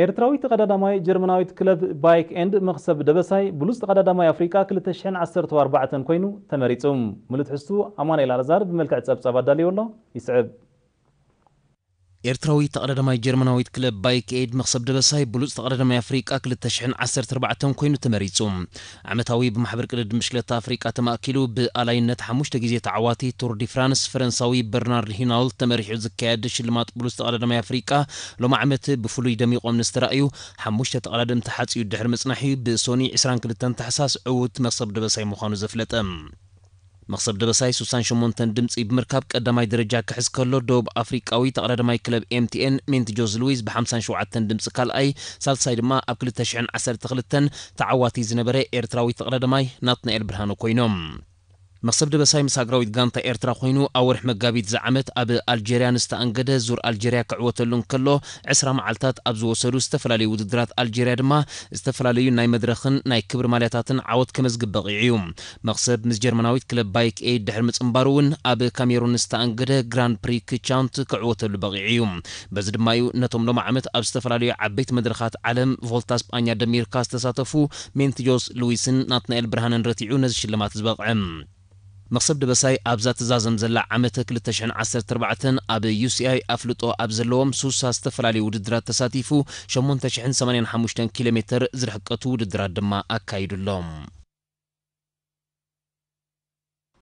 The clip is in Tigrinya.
ኤርትራዊ ተቐዳዳማይ ጀርመናዊት ክለብ ባይክ ኤንድ መኽሰብ ደበሳይ ብሉጽ ተቐዳዳማይ ኣፍሪቃ ክልተ ሽሕን ዓሰርተ ኣርባዕተን ኮይኑ ተመሪጹ። ምሉእ ትሕዝቱ ኣማኑኤል ኣልኣዛር ብመልክዕ ጸብጻብ ኣዳልዮ ኣሎ፣ ይስዕብ። ኤርትራዊ ተቐዳዳማይ ጀርመናዊት ክለብ ባይክ ኤድ መኽሰብ ደበሳይ ብሉጽ ተቐዳዳማይ ኣፍሪቃ ክልተ ሽሕን ዓሰርተ ኣርባዕተን ኮይኑ ተመሪጹ። ዓመታዊ ብማሕበር ቅድድም ብሽክለታ ኣፍሪቃ ተማእኪሉ ብኣላይነት ሓሙሽተ ግዜ ተዓዋቲ ቱር ዲ ፍራንስ ፈረንሳዊ በርናርድ ሂናል ተመሪሑ ዝካየድ ሽልማት ብሉጽ ተቐዳዳማይ ኣፍሪቃ ሎም ዓመት ብፍሉይ ደሚቖም ንዝተራእዩ ሓሙሽተ ተቐዳደምቲ ሓጺኡ ድሕሪ ምጽናሕ እዩ ብሶኒ ዕስራን ክልተን ታሕሳስ ዕዉት መኽሰብ ደበሳይ ምዃኑ ዘፍለጠ። መኽሰብ ደበሳይ ሱሳን ሸሞንተን ድምጺ ብምርካብ ቀዳማይ ደረጃ ክሕዝ ከሎ፣ ደቡብ ኣፍሪቃዊ ተቐዳዳማይ ክለብ ኤምቲኤን ሜንት ጆዝ ሉዊዝ ብሓምሳን ሸውዓተን ድምጺ ካልኣይ፣ ሳልሳይ ድማ ኣብ ክልተ ሽሕን ዓሰርተ ክልተን ተዓዋቲ ዝነበረ ኤርትራዊ ተቐዳዳማይ ናትናኤል ብርሃኑ ኮይኖም። መኽሰብ ደበሳይ ምስ ሃገራዊት ጋንታ ኤርትራ ኮይኑ ኣብ ወርሒ መጋቢት ዝዓመት ኣብ ኣልጀርያ ንዝተኣንገደ ዙር ኣልጀርያ ክዕወተሉ እንከሎ፣ ዕስራ መዓልታት ኣብ ዝወሰዱ ዝተፈላለዩ ውድድራት ኣልጀርያ ድማ ዝተፈላለዩ ናይ መድረኽን ናይ ክብሪ ማልያታትን ዓወት ከመዝግብ በቒዑ እዩ። መኽሰብ ምስ ጀርመናዊት ክለብ ባይክ ኤድ ድሕሪ ምጽንባሩ እውን ኣብ ካሜሩን ዝተኣንገደ ግራንድ ፕሪ ክቻውንት ክዕወተሉ በቒዑ እዩ። በዚ ድማ እዩ ነቶም ሎም ዓመት ኣብ ዝተፈላለዩ ዓበይቲ መድረኻት ዓለም ቮልታ ስጳኛ ደሚርካ ዝተሳተፉ ሜንት ጆስ ሉዊስን ናትናኤል ብርሃንን ረቲዑ ነዚ ሽልማት ዝበቕዐ። መኽሰብ ደበሳይ ኣብዛ ትዛዘም ዘላ ዓመተ ክልተ ሽሕን ዓሰርተ ኣርባዕተን ኣብ ዩሲኣይ ኣፍልጦ ኣብ ዘለዎም ሱሳ ዝተፈላለዩ ውድድራት ተሳቲፉ ሸሞንተ ሽሕን ሰማንያን ሓሙሽተን ኪሎ ሜተር ዝርሕቀቱ ውድድራት ድማ ኣካይዱ ኣሎ።